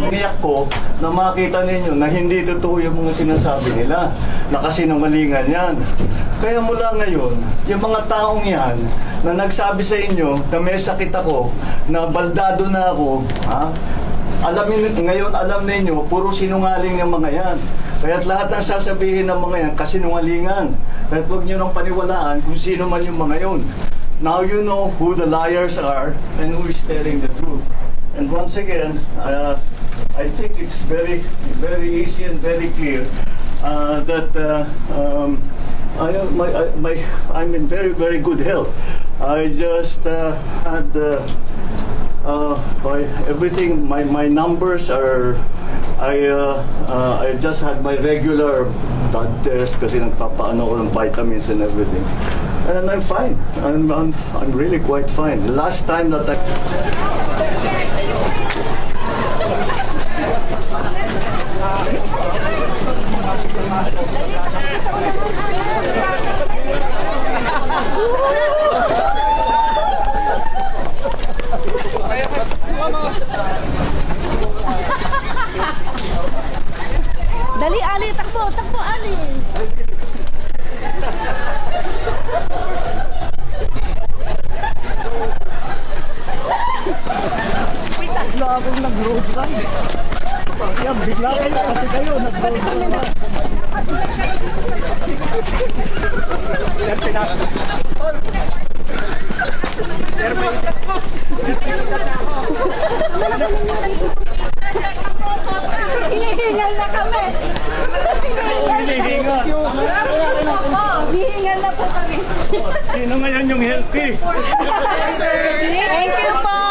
Niyak ko na makita ninyo na hindi totoo yung mga sinasabi nila, na kasinungalingan yan. Kaya mula ngayon, yung mga taong yan na nagsabi sa inyo na may sakit ako, na baldado na ako, ha? Ngayon alam ninyo, puro sinungaling ng mga yan. Kaya't lahat ng sasabihin ng mga yan, kasinungalingan. Kaya't huwag nyo nang paniwalaan kung sino man yung mga yun. Now you know who the liars are and who is telling the truth. And once again, I think it's very easy and very clear that I'm in very good health. I just had everything. My numbers are. I just had my regular blood test kasi nagpapaano ko ng vitamins and everything. And I'm fine. I'm really quite fine. The last time that Dali, Ali, takbo, Ali. bigla akong nag-road rush. Yan, bigla kayo, pati kayo nag-road rush. Hinihingal na kami. Hinihingal. Hihingal na po kami. Sino ngayon yung healthy? Thank you po.